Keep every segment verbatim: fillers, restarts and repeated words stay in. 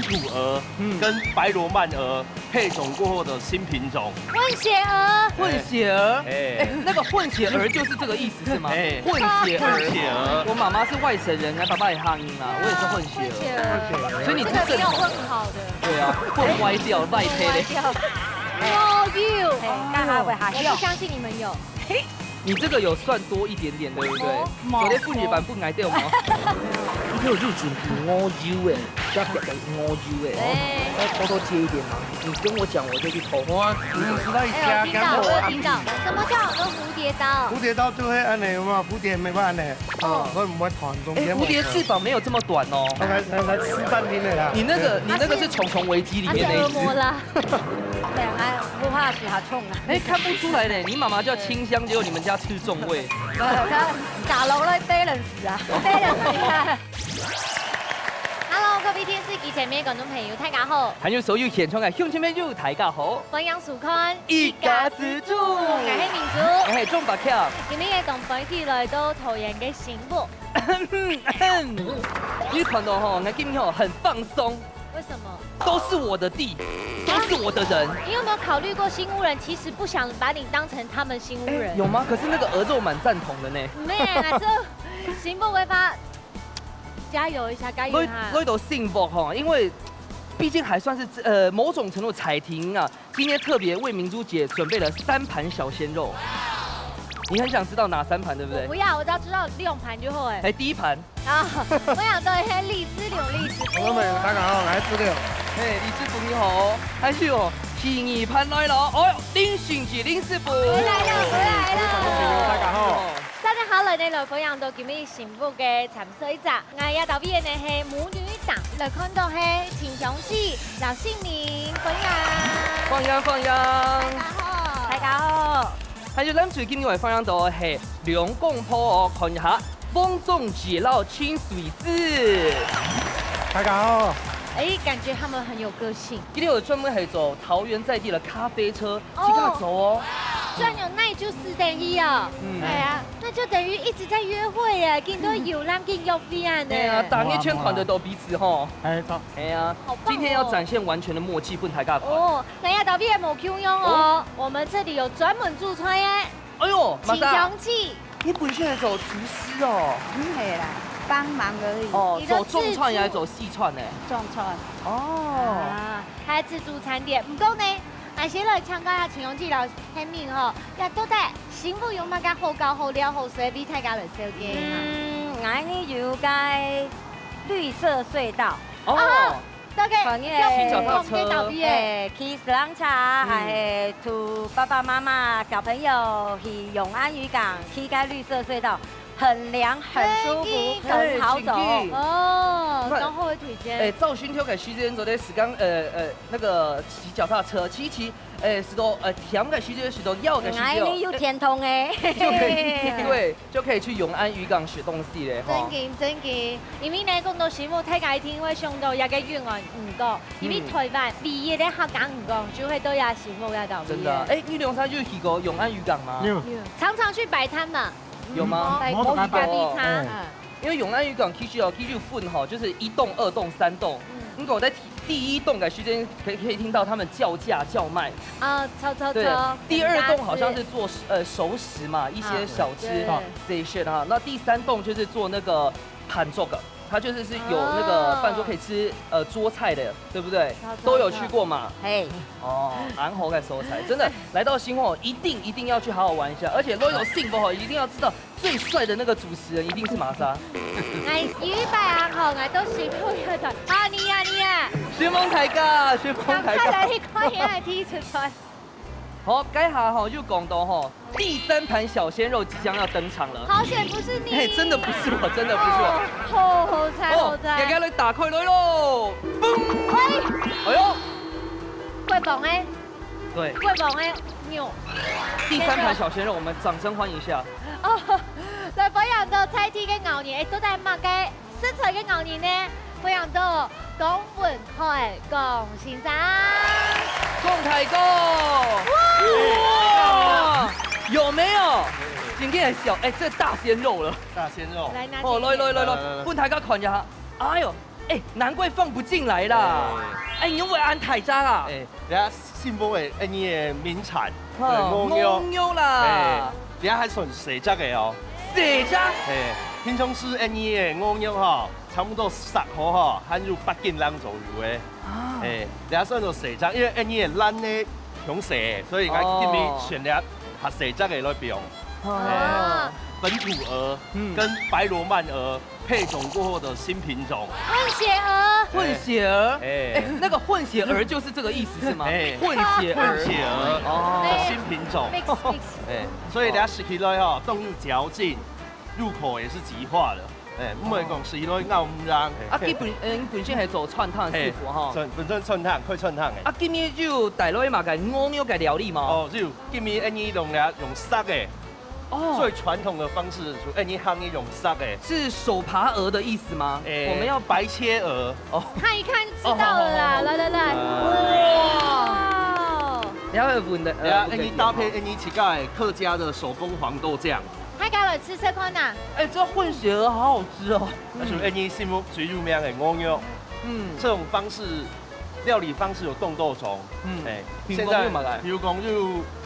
土鹅嗯跟白罗曼鹅配种过后的新品种。混血儿。混血儿，哎哎，那个混血儿就是这个意思是吗？哎混血儿，混血儿。我妈妈是外省人，爸爸也汉音啦，我也是混血儿，混血儿。所以你是正统的。这个没有混好的。对啊，混歪掉，赖胚嘞。歪掉。No you，哎，刚刚会哈我不相信你们有。你这个有算多一点点，对不对？昨天妇女版不挨掉吗？你有日子五五哎，要表演五五哎，要偷偷接一点吗？你跟我讲，我就去偷。我你知道一哎，我听到，我有听到。什么叫做蝴蝶刀？蝴蝶刀就会按呢，有没有？蝴蝶没办法按呢，哦，所以我们会团中哎，蝴蝶翅膀没有这么短哦。刚才刚才吃半天的啦。你那个你那个是《虫虫危机》里面那一只。它是恶魔啦。对啊，哎，不怕死，好冲啊！哎，看不出来呢，你妈妈叫清香，结果你们家吃重味。打楼来 balance 啊，balance 一下。Hello，各位电视机前面的观众朋友，大家好。还有所有现场的乡亲朋友，大家好。欢迎收看一家之煮。我是明珠。我是钟百强。今日个同朋友来到桃园个新屋。你看到吼，我今天吼很放松。为什么？都是我的地，都是我的人。你有没有考虑过新屋人其实不想把你当成他们新屋人？哎，有吗？可是那个鹅肉蛮赞同的呢。没有啊，这新屋规划加油一下，加油哈。我我都幸福哈，因为毕竟还算是呃某种程度彩婷啊，今天特别为明珠姐准备了三盘小鲜肉。你很想知道哪三盘，对不对？我不要，我只要知道两盘就好哎。哎，第一盘啊，我想到一些荔枝柳、荔枝。我们大家好，来吃这个。哎，荔枝不你好，还是有第二盘来了。哦，林信吉林师傅。回来了，回来了。大家好。大家好，来到了培养到今日幸福个参赛者。 𠊎也特別呢係母女檔，來看到係秦香姊、劉信明，歡迎。歡迎歡迎。大家好。大家好。還有咱最近另外歡迎到係兩公婆哦，看一下，汪仲吉摎秦水枝。大家好。哎，感覺他們很有個性。今天有專門係做桃園在地的咖啡車， 自家走哦。雖然有耐就死等於哦，嗯哎呀，那就等於一直在约會耶，跟都有人跟約會啊呢。哎呀，打一圈看得到彼此吼。哎，好。哎呀，好棒哦。今天要展现完全的默契，分大家看。哦，那要特別無共樣哦，我們這裡有專門煮菜耶。哎呦，馬上。請香氣。你本身係做廚師哦？毋係啦，幫忙而已。哦，你的做中餐也係做西餐呢？中餐。哦。啊，還自助餐店，毋過呢， 𠊎先來請教下秦香姊摎先明吼，這到底新屋有麼个好搞、好尞、好食，分大家來紹介一下。嗯，𠊎呢有个綠色隧道。哦，對个，看那个騎腳踏車。哎，騎自行車，嗯。還係同爸爸媽媽、小朋友去永安漁港，騎該綠色隧道。 很涼、很舒服、很好走。哦，當好个推薦。哎，照新條个時間做个時間，呃呃，那個騎腳踏車，騎騎，哎，係到呃，甜个時間，係到要个時間，哎，你有甜筒哎。就可以，對，就可以去永安漁港食東西嘞，哈。真个真个，因為呢，講到新屋，大家一定會想到一個永安漁港，因為台灣唯一个客家漁港就係到這新屋該搭位。真的，哎，你兩儕有去過永安漁港嗎？有，常常去擺攤嘛。 有嗎？嗯，無，無去過。咖啡茶。哎。因為永安漁港其實哦，其實有分吼，就是一棟、二棟、三棟。嗯。如果在第，第一棟的時間，可以，可以聽到他們叫價叫賣。啊，吵吵吵，對，第二棟好像是做，很大聲。呃，熟食嘛，一些小吃，啊，對。Station啊。那第三棟就是做那個盤桌的，它就是，是有那個飯桌可以吃，哦。呃，桌菜的，對不對？吵吵吵。都有去過嘛？嘿。 哦，恁好个所在，真的來到新屋，一定一定要去好好玩一下，而且來到新屋吼，一定要知道最帥的那個主持人一定是麼儕。哎，有一擺啊吼，𠊎到新屋要找，啊，你呀，你呀。尋訪大家，尋訪大家。趕快來去看一下第一次穿。好，該下吼又講到吼， 第三盤小鮮肉即將要登場了。好險不是你。嘿，真的不是我，真的不是我。哦，好，好彩，哦，好彩。大家來打開來咯，嘣！哎，哎呦，過磅个，對，過磅个肉。第三盤小鮮肉，我們掌聲歡迎一下。哦，來，歡迎到在地个牛年，哎，都在罵該 身材个牛年呢，歡迎到江文凱江先生。江大哥，哇，有沒有？今天很小，哎，這大鮮肉了。大鮮肉。來，拿起來。哦，來來來來，來來來。分大家看一下。哎呦，哎，难怪放不进来啦。哎，你有没有安泰扎啊？哎，人家幸福的，哎，你的名产，哦，对，牛肉。牛肉啦。哎，人家还算细只的哦。细只？哎，平常时，哎，你的牛肉哈，差不多十克哈，还有八斤两左右的。啊。哎，人家算做细只，因为，哎，你的烂的，雄细，所以人家今天选了较细只的来用。哦。哎，本土鹅，嗯。跟白罗曼鹅， 配种过后的新品种。混血儿。混血儿？哎。哎，那个混血儿就是这个意思是吗？哎。混血儿。混血儿哦。的新品种。Mix，mix。哎，所以等下食起来吼，都有嚼劲，入口也是即化的。哎，毋會講食起來咬毋癢。啊，基本，嗯，本身係做川燙師傅吼。哎，本，本身川燙，開川燙的。啊，今日就帶來嘛个牛肉个料理嘛。哦，就今日恁樣用了，用煠的。 哦。最传统的方式，哎，你行一种杀的。是手扒鹅的意思吗？哎，我们要白切鹅。哦。看一看就知道了啦，哦，好，好，好。来，来，来。哦。哇。然后闻的，呃，然后，哎，你搭配，哎，你自家的客家的手工黄豆酱。大家来吃吃看呐。哎，这混血鹅好好吃哦。但是，哎，你心目最有名的牛肉，嗯。这种方式 料理方式有当多种，嗯，哎，现在比如讲有么个？比如讲就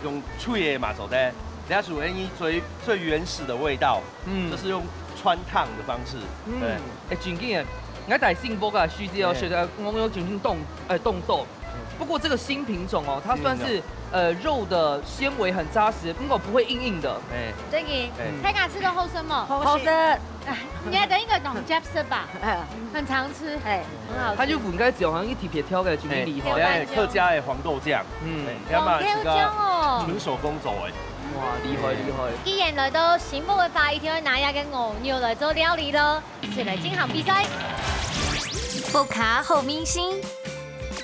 用脆的嘛做得，人家属于最，最原始的味道，嗯，就是用川烫的方式，嗯，对。哎，真紧个，我大幸福啊，需要，哎，学个我有真正动，哎，动作。嗯。不过这个新品种哦，它算是，新品种。呃，肉的纤维很扎实，不过不会硬硬的。哎。真的，哎。大家吃到好吃吗？好吃。好吃。 你还等一个当接食吧？哎。很常吃，哎。很好吃。它就应该只好像一体撇挑个，就很厉害。哎，客家的黄豆酱，嗯。哎，要么是个黄豆酱哦。纯手工做的。哇，厉害，厉害。既然来到新屋个话，一定要拿一个牛肉来做料理咯。是来进行比赛。屋下好味緒，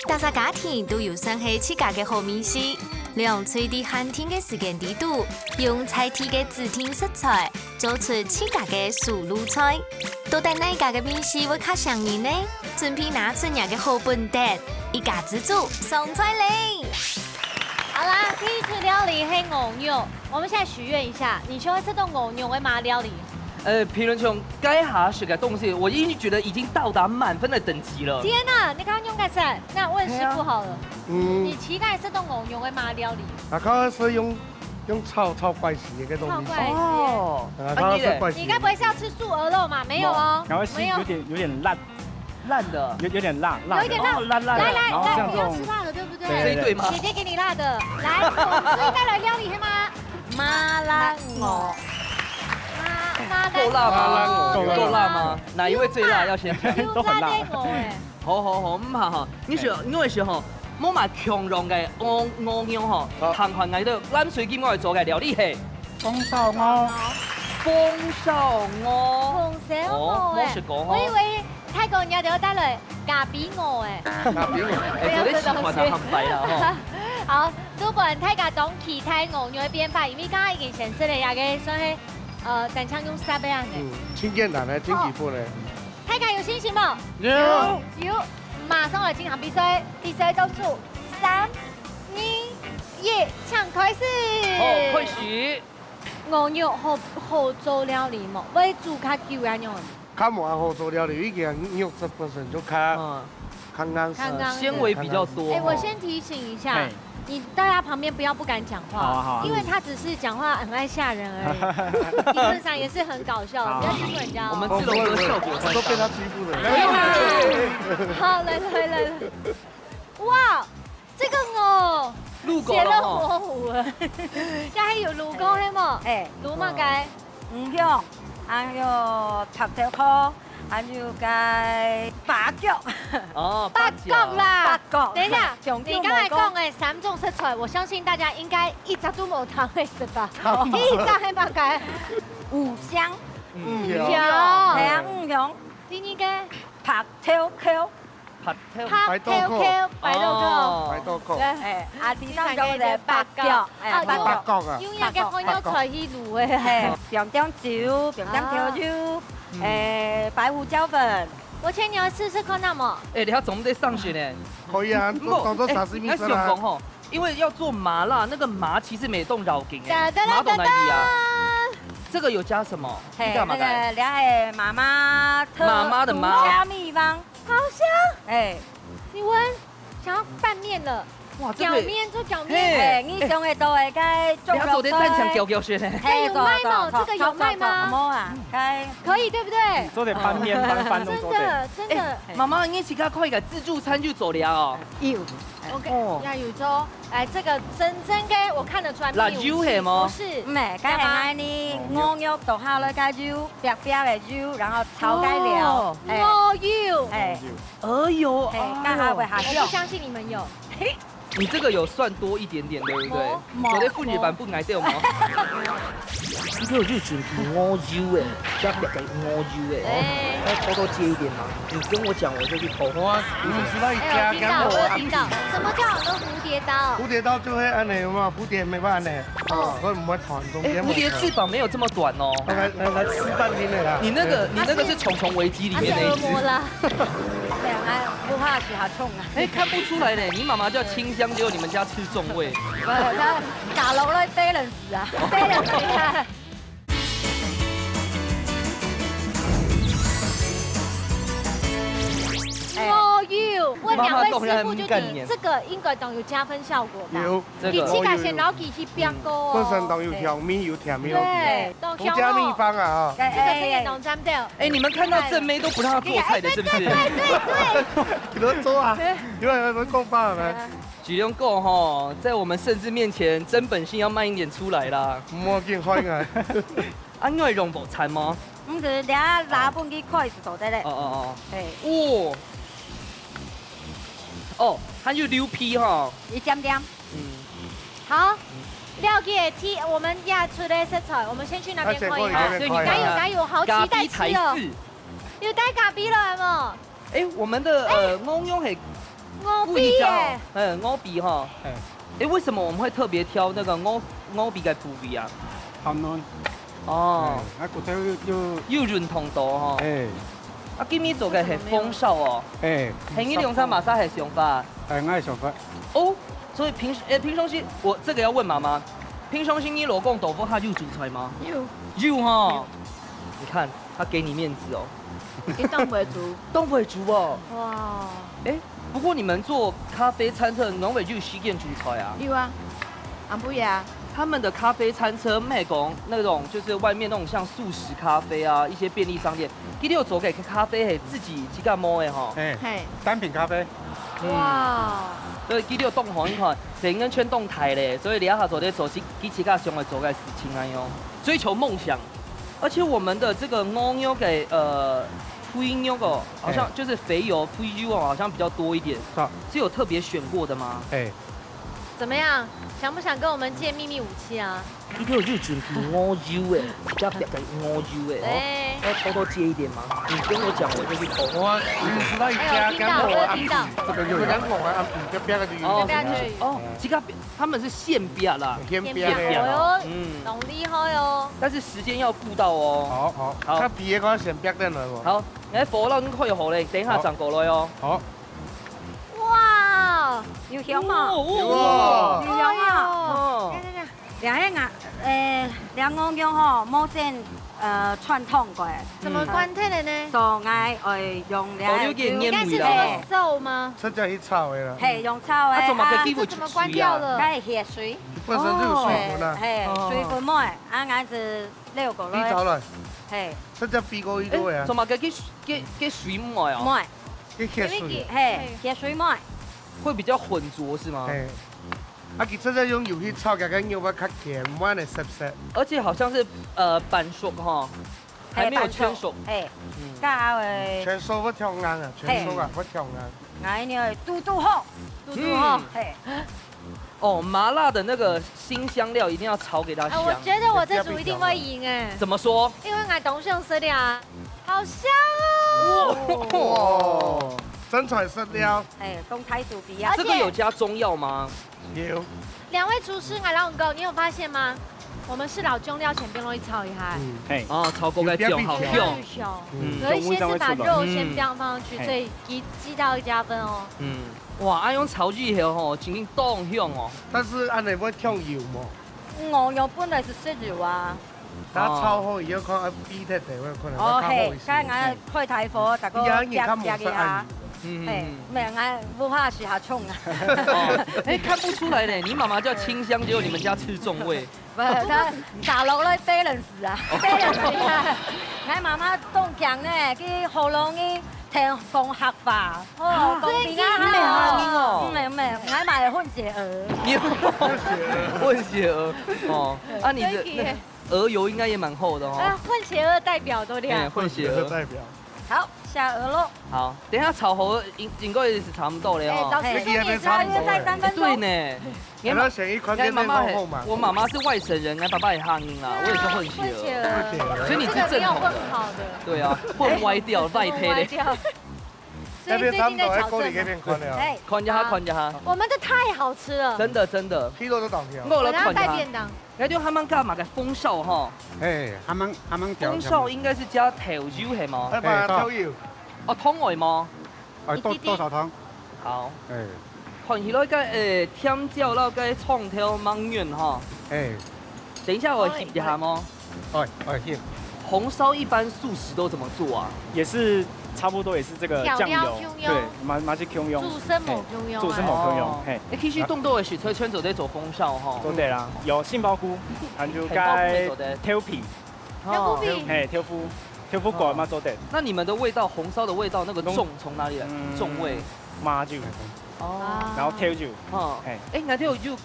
大家家庭都有算系自家个好味緒。两岁的限定个时间里肚，用在地个指定食材， 做出自家个手路菜。到底哪一家个味緒會較想人呢？準備拿出若个好本事，一家之煮上菜嘞！好啦，第一出料理係牛肉，我们现在许愿一下，你喜欢吃到牛肉个嘛料理？呃，評論中該下食个東西，我已經覺得已經到達滿分的等級了。天哪，你剛剛用个啥？那問師傅好了，哎呀。嗯。你期待吃到牛肉个嘛料理？大概是用 用炒，炒怪事个東西。炒怪事。哦。啊，啊，你嘞？炒怪事。你该不会是要吃素鹅肉嘛？没有哦。没有。然后是有点，没有。有点辣。辣的。有，有点辣，辣的。有一点辣。哦，辣辣的。来，来，然后像这种，来，你要吃辣的，对不对？对，对，对。这一对吗？姐姐给你辣的。来，我们这一道来料理，好吗？麻辣鹅。麻，麻辣鹅。够辣吗？够辣。够辣吗？哪一位最辣？要先讲。有辣的鹅哎。 好，好，好，毋怕吼。你想，哎。因為想吼，無嘛共樣个，我，我樣吼，好。談看𠊎兜藍水晶愛做个料理係。紅燒鵝。紅燒鵝。紅燒鵝哦，哎，無食過吼。我以為泰國人家都要帶來咖啡鵝哎。咖啡鵝。哎，做得習慣啊，不要這東西。很白啦吼。好，主管大家當期待鵝肉个變化，因為剛剛已經顯示了一個算係，呃，單淨用煠个樣个。嗯，真簡單个，真基本个。哦。 大家有信心無？有。有，馬上來進行比賽，比賽倒數，三、二、一，請開始。好，開始。鵝肉好，好做料理無？會煮較久啊，恁樣。較無恁好做料理，因為肉質本身就較，嗯。較硬。較硬。纖維比較多。哎，我先提醒一下，嘿。 你到他旁邊不要不敢講話，好啊，好啊。因為他只是講話很愛嚇人而已，理論上也是很搞笑，好。不要欺負人家哦。我們志龍哥效果很好。都被他欺負了。好，來，來，來，來。哇，這個哦，入口了哦。血肉模糊了。這還有滷過係無？哎。滷麼个？嗯，有，還有白頭殼。 還有該八角。哦，八角。八角啦。八角。等一下，上久無講。你剛才講个三種食材，我相信大家應該一隻都無聽過係吧？三隻。第一隻係麼个？五香。五香。五香。係啊，五香。第二個？白豆蔻。白豆。白豆蔻。白豆蔻，白豆蔻。哦。白豆蔻。對。哎，啊，第三種係八角，哎，啊，八角。八角啊。用那個紅油菜去滷的。哎，放點酒，放點調酒。啊。 嗯。哎，白胡椒粉。我請你們試試看，那麼。哎，你還總得上去呢。可以啊，不過，當做沙西米食啦。哎，哎，想講吼，因為要做麻辣，那個麻其實無當要緊哎，哒哒哒麻到哪裡啊？哒哒。這個有加什麼？嘿，你幹嘛的？那個，你看，媽媽特，媽媽的媽。獨家秘方。好香。哎，你闻，想要拌面了。哇，这个，搅面做搅面。嘿，哎，你想得到的，该做你还做得蛋肠攪攪先呢。哎，有卖吗？这个有卖吗？无啊，该可以，对不对？做得拌面、拌饭都做得。真的，真的。哎，妈妈，你自家开一个自助餐就做了哦。有。OK，哦。也有做。哎，这个真正的我看得出来，辣椒系吗？不是，唔系，该系爱你，哦，牛肉剁下来，该油，白白的油，然后炒该料。哦。哎，牛油。哎。 哎呦，哎，哎呦。刚好会下降。我不相信你们有。你这个有算多一点点，对不对？没，没。昨天妇女版不来对吗？今天我就准备牛油哎，加两个牛油哎，哎。再偷偷接一点嘛。你跟我讲，我就去偷。哇，你们是在哎，我听到，我有听到。什么叫做蝴蝶刀？蝴蝶刀就会按呢，有没有？蝴蝶没办法按呢。 哦，所以我们会传中哎，蝴蝶翅膀没有这么短哦。来来来，吃半斤的啦。你那个，你那个是《虫虫危机》里面那一只。它是恶魔啦。对啊，哎，不怕其他虫啊。哎，看不出来呢，你妈妈叫清香，结果你们家吃重味。不，它打楼来 balance 啊，balance 一下。哎。哦哟，问两位师傅就知，妈妈当然很干练。这个应该当有加分效果吧？有。 这个。佢自家先摎佢去煸過哦。本身當有香味，有甜味。對，當香哦。獨家秘方啊，哈。這個真的當讚的。哎，你們看到正妹都不讓她做菜的，是不是？對，對，對，對。你都做啊，你們還會講話嗎？舉龍哥吼，在我們盛智面前，真本性要賣一點出來啦。莫緊壞啊。啊，你會用無餐嗎？毋係，你啊，拿本去開始做得咧。哦，哦，哦。嘿。哦。哦，還有溜皮吼。一點點。 嗯。好，了解，我們壓出的食材，我們先去那邊看一下。啊，先過去那邊看一下。哪有，哪有，好期待吃哦。咖啡台式。有帶咖啡來無？哎，我們的，呃，哎。牛肉係牛皮耶。不一樣哦。嗯，牛皮哈。哎。哎，為什麼我們會特別挑那個牛，牛皮的部位啊？好嫩。哦。哎，啊，骨頭又，又，又軟糯糯哈。哎。啊，今日做个係紅燒哦。哎。係你兩儕麼儕个想法？ 哎，𠊎个想法。哦，所以平時，哎，平常時，我這個要問媽媽，平常時你老公在屋下有煮菜嗎？有。有哈。有。你看，他給你面子哦。佢當會煮。當會煮哦。哇。哎，不過你們做咖啡餐車，哪會有時間煮菜啊？有啊，阿妹啊。他們的咖啡餐車，毋係講那種，就是外面那種像速食咖啡啊，一些便利商店，佢兜做个咖啡係自家，自家磨个吼。哎，嘿。單品咖啡。 哇。所以佢兜當好，你看，成人圈當大咧，所以這下做得做自，佢自家想愛做个事情啊喲，追求夢想。而且我們的這個牛肉个，呃，肥肉哦，好像就是肥油、肥油哦，好像比較多一點。是啊。是有特別選過的嗎？哎。怎麼樣？想不想跟我們借秘密武器啊？ 佢兜有準備牛油誒，一隻隻个牛油誒，哦，哎。要偷偷借一點嗎？你跟我講，我就去偷。我，你是那一家，哎，我聽到，剛剛我有聽到。這個就有。剛剛我還，嗯，這邊的就有。哦，這邊就有。哦，這個他們是現煸啦。現煸的。現煸，哎喲，嗯。當厲害哦。但是時間要顧到哦。好，好。好。較肥个，我先煸等來無？好，來，火已經開好了，等一下好。轉過來哦。好。哇，有香無？哦，哦。有香啊。哎喲。哦。看，看，看。 這个啊，呃，這牛肉吼，無先，呃，汆燙過。怎麼關忒个呢？嗯。所以𠊎愛用這个，哦，有點黏味啦。應該是說瘦嗎？直接去炒的啦。嘿，用炒的啊。啊，做麼个啊，這怎麼關掉了？該血水。本身就有水分啊。哦。嘿，哦。水分無，啊，𠊎係溜過來。你炒了？嘿。直接飛過去就會啊。哎，做麼个佢，佢，佢水無哦？無。佢血水。嘿，血水無。會比較渾濁是嗎？嘿。 啊，佢直接用油去炒，佢个肉會較鹹，毋會恁濕濕。而且好像是，呃，半熟哈，還沒有全熟。嘿，半熟，嘿。嗯。較好个。全熟會忒硬啊，全熟啊，嘿。會忒硬。哎，你愛堵堵好。堵堵好。嗯。嘿。哦，麻辣的那個辛香料一定要炒給它香。哎，我覺得我這組一定會贏哎。怎麼說？因為𠊎當想食了啊，好香哦。哇，真材實料。哎，講大肚皮啊。這個有加中藥嗎？ 有。兩位廚師，𠊎摎你講，你有發現嗎？我們是摎醬料先放落去炒一下。嗯。嘿。哦，炒過个醬好香。有香。嗯。有一些是把肉先放上去，嗯。所以給，給到一加分哦。嗯。哇，恁樣炒以後吼，真正當香哦。但是恁樣會忒油無？嗯，牛肉本來係食油啊。等下炒好以後，看愛飛忒地，有可能會較好一些。哦，嘿，該𠊎開大火，大家你也，你也較無捒捒一下。嗯，嘿，嗯。無，𠊎無法時下衝啊。哦，哎，看不出來呢，你媽媽叫清香，結果你們家吃重味。不，佢打落來balance啊，balance一下。𠊎媽媽當強呢，佢喉嚨佢聽講客話，哦，啊，講平安話哦。真的哦。嗯，沒有，沒有，𠊎嘛係混血兒。你混血兒，哦，啊，你的，對不起。那 鵝油應該也蠻厚的哦。啊，混血兒代表，對不對？哎，混血兒。混血兒代表。好，下鵝咯。好，等一下炒好應，應該是差不多了哦。哎，老師說你也是要約在三分鐘。哎，對呢。哎，那選一款變成厚厚嘛。我媽媽是外省人，我爸爸也漢人啦，我也是混血兒。混血兒。混血兒。所以你是正統的。這個沒有混好的。對啊，混歪掉，歪掉。 所以最近在找正嘛。該邊差不多，哎，鍋裡該邊看了。哎，看一下，好。看一下。我們的太好吃了。真的，真的。皮肉都倒掉。我來看一下。我等下帶便當。該就還蠻幹嘛个紅燒哈。哎，還蠻，還蠻調。紅燒應該係加豆油係無？哎，把豆油。哦，湯愛無？哎，多，一滴滴。多少湯？好。哎。看起來該，哎，甜椒摎該蔥頭蠻軟哈。哎。等一下，𠊎翕一下無？ 哎，哎，是。紅燒一般素食都怎麼做啊？也是差不多也是這個醬油，調料共樣。對，嘛，嘛係共樣。煮生無共樣啊。嘿，煮生無共樣，哦。嘿。哎，其實當多个食材全做得做紅燒吼。做得啦，有杏鮑菇，還有該豆皮。豆腐皮。嘿，豆腐，豆腐乾嘛做得。那你們的味道，紅燒的味道，那個重從哪裡來？嗯，重味？麻油。哦。然後豆油。哦。嘿。哎，該豆油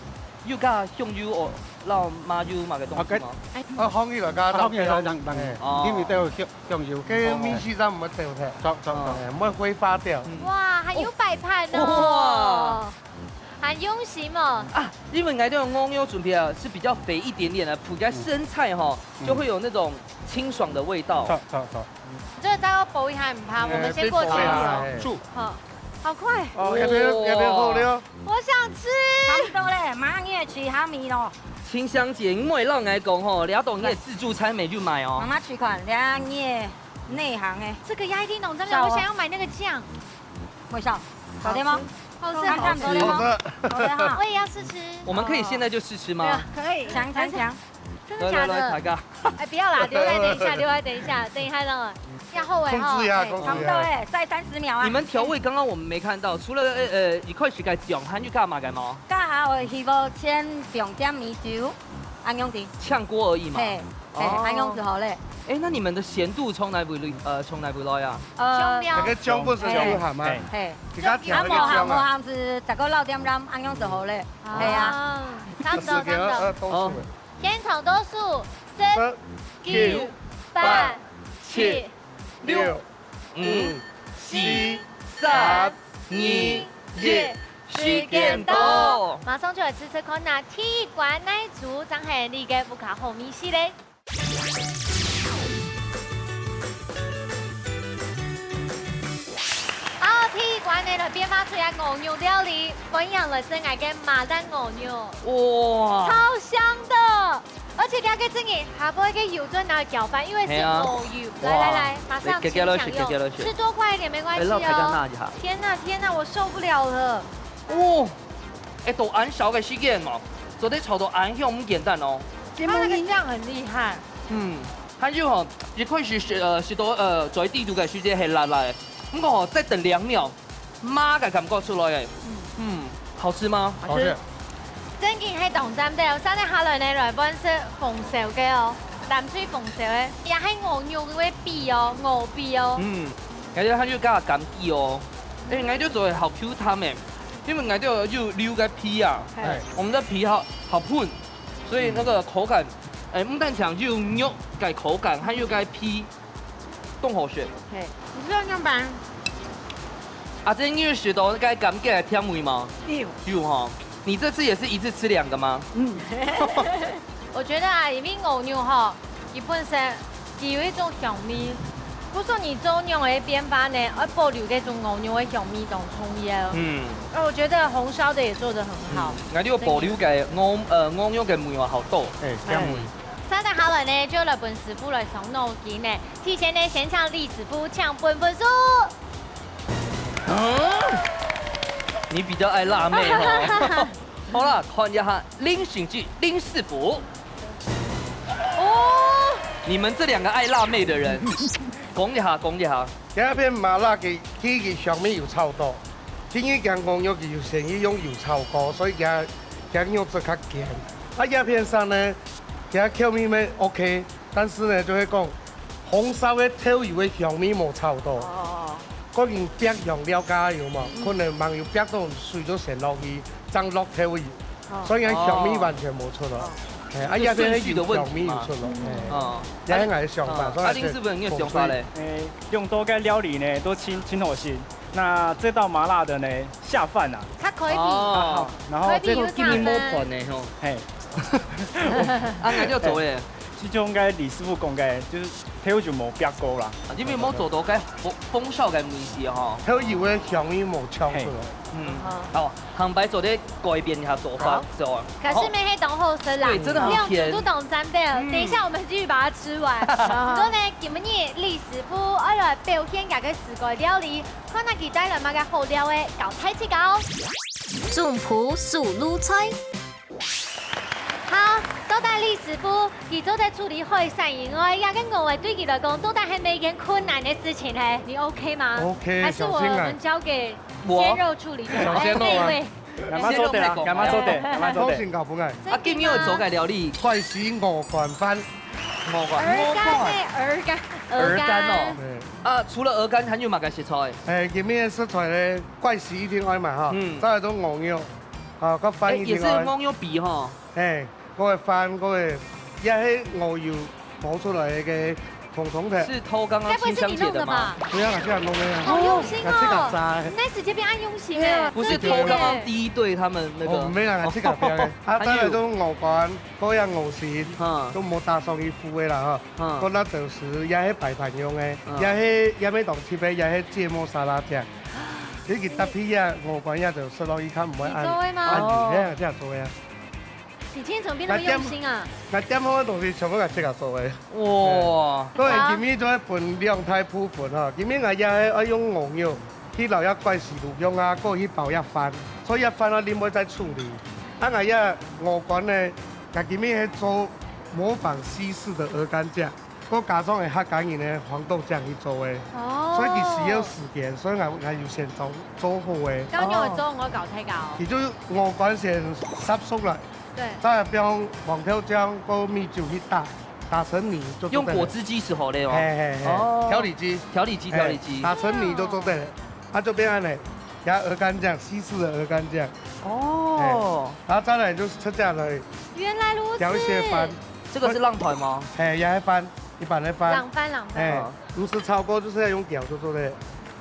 有加香油哦，摎麻油麼个東西嗎？啊，該，啊，香油來加，啊，香油來，讓，讓，嘿。哦。裡面都有香，香油。該米絲上毋會掉忒。著，著，著。哎，毋會揮發掉。嗯。哇，還有擺盤哦。哇。還用心哦。啊，因為𠊎這個鵝肉準備啊，是比較肥一點點的，配个生菜哈，嗯。就會有那種清爽的味道。著，著，著。這個再要補一下，很怕，我們先過去。哎，對，補一下，哎。好，好快。哦，這邊，這邊好了。 我想吃。差不多咧，馬上也去哈密咯。清香姐，你莫摎𠊎講吼，這當你个自助餐沒就買哦。媽媽去看，這你內行誒。這個壓力弄真的，我想要買那個醬。微笑，好吃嗎？好吃，看看好吃。好吃哈。我也要試吃。我們可以現在就試吃嗎？對啊，可以。強強強。 真的假的？來，來，來，大家。哎，不要啦，留來等一下，留來等一下，等一下讓我，要後尾哈。控制一下，哎，控制一下。差不多哎，再三十秒啊。你們調味剛剛我們沒看到，除了，呃，呃，一開始个醬，還有加麼个嗎？加下去，希望先放點米酒，恁樣子。炝鍋而已嘛。嘿，嘿，哦。恁樣子好咧。哎，那你們的鹹度從哪位來，呃，從哪位來啊？呃，香料。那個薑不是有鹹嗎？哎。嘿。你看調那個薑啊。啊，無鹹，無鹹是再過落點鹽，恁樣子好咧。啊。嘿啊。差不多，差不多。呃，都是。哦。 現場倒數，十、十、九、九、八、八、七、七、六、六、五、五、四、四、三、三、二、二、一，一，時間到。馬上就來試試看啊，第一關哪一組正係你个屋下好味緒咧？ 好，第一關呢，來變化出來个鵝肉料理，歡迎來食𠊎个麻辣鵝肉。哇！超香的，而且佢个正經下背个油再拿來攪拌，因為是，嘿啊。鵝油。來，來，來，哇。馬上來，給，給了，請享用。給，給了，給。吃多快一點沒關係哦。哎，讓大家拿一下。天哪，天哪，我受不了了。哦，哎，都恁少个時間嘛，做得炒到恁香，毋簡單哦。它那個醬很厲害。嗯。 還有吼，一開始係，呃，係到，呃，在底肚个時節係辣辣个，毋過吼，再等兩秒，麻个感覺出來个。嗯。嗯，好吃嗎？好吃。正經係當讚个，續等下來呢，來分食紅燒个哦，藍水紅燒个，也係鵝肉个皮哦，鵝皮哦。嗯，感覺還有加柑桔哦，哎，感覺做得好Q彈个，因為感覺有溜个皮啊，嘿。我們的皮好，好嫩。 所以那個口感，哎，毋單淨有肉个口感，還有个皮，當好食。嘿，你知道仰般？啊，這你有食到該柑桔个甜味嗎？有。有哈，你這次也是一次吃兩個嗎？嗯。我覺得啊，因為鵝肉吼，佢本身 佢有一種香味。故所你做仰般个變化呢，愛保留這種鵝肉个香味當重要。嗯。呃，我覺得紅燒的也做得很好。嗯，𠊎有保留个鵝，呃，鵝肉个味道好多。哎，這樣味。續等下來呢，就來分師傅來傷腦筋呢。提前呢，先請李師傅請分分數。啊？你比較愛辣妹哦。好啦，看一下林心潔林師傅。哦，你們這兩個愛辣妹的人，講一下，講一下。這片麻辣个，第一个香味有炒到，第二个牛肉佢有先去用油炒過，所以佢佢肉質較堅。啊，這片上呢，佢口味乜OK，但是呢，就係講紅燒个豆油个香味無炒到。哦。嗰種煏香料加油嘛，嗯。可能吂有煏到水就先落去，正落豆油。 哦。所以講香味完全無出來。哦。哎，啊，這順序的問題嘛。這片有香味有出來，哎。哦。這係𠊎个想法，哦，所以阿玲師傅，你个想法咧？哎，用到个料理呢，都清，清好心。那這道麻辣的呢，下飯啊。較開胃。哦。啊，好，然後這，開胃有差別。今日無飯呢，吼。嘿。啊，𠊎就做咧。 其實應該李師傅講个，就係豆油無煏過啦。啊，因為無做到該紅，紅燒个味緒吼。豆油个香味無嗆出來。嘿。嗯，哦。好，下擺做得改變一下做法，好。做。可是乜係當好食啦，對，真的很甜。兩組都當讚的，嗯。等一下我們繼續把它吃完。毋過呢，今日李師傅愛來表現佢个自家料理，看下佢帶來麼个好料个，教大自家哦。總鋪手路菜。 好，到底李師傅，佢做得處理海產以外，這个鵝仔對佢來講，到底係毋係一件困難个事情呢？你OK嗎？OK，還是我們交給鮮肉處理就好？小心啊。小鮮肉啊。哎，那位。慢慢做得啊，鮮肉派講。慢慢做得，慢慢做得。通常搞不來。啊，今日愛做个料理，怪死鵝肝飯。鵝肝。鵝肝呢？鵝肝，鵝肝。鵝肝哦。對。啊，除了鵝肝，還有麼个食材？哎，今日个食材呢，怪死一定愛嘛哈。嗯。再來就鵝肉。 啊，个飯一定愛。哎，也是鵝肉皮吼。哎，該个飯，該个，也係鵝油熬出來个紅紅个。是頭剛剛該不會是你弄的吧？清香姐的嗎？不要啦，這樣弄个啊。好用心哦。啊，這个炸的。你在直接變暗用心哎。對啊，不是頭剛剛第一對他們那個。哦，沒有啦，這个不要。啊，還有。再來就鵝肝，該樣鵝心，嗯。都無打算去烌个啦哈。嗯。該那就是也係擺盤用个，嗯。也係，也係當特別，也係芥末沙拉醬。 你去搭配啊，鵝肝也就食落去較毋會恁，你做个嗎？恁油，哦。嘿啊，這樣做个啊。你今天怎麼變那麼用心啊？𠊎點，𠊎點好个東西全部𠊎自家做个。哇。對，好。今日就愛分兩大部分吼，今日𠊎也係愛用鵝肉去撈這怪死滷香啊，過去包這飯，所以這飯啊，另外再處理。啊，𠊎這鵝肝呢，𠊎今日係做模仿西式的鵝肝醬。 過加上係客家人个黃豆醬去做个，哦。所以佢需要時間，所以𠊎，𠊎有先做，做好个。教你會做，哦。𠊎教大家哦。佢就鵝肝先煠熟來，對。再放黃豆醬、過米酒去打，打成泥就做得了。用果汁機就好了哦。嘿，嘿，嘿，哦。調理機。調理機，嘿，調理機。打成泥就做得了。 啊，就變恁呢，這鵝肝醬，西式的鵝肝醬。哦。哎，然後再來就是出這樣來，原來如此。調一些飯。這個是浪團嗎？哎，也係飯，一般的飯。冷飯，冷飯。哎，哦。如果炒過就是要用調就做得，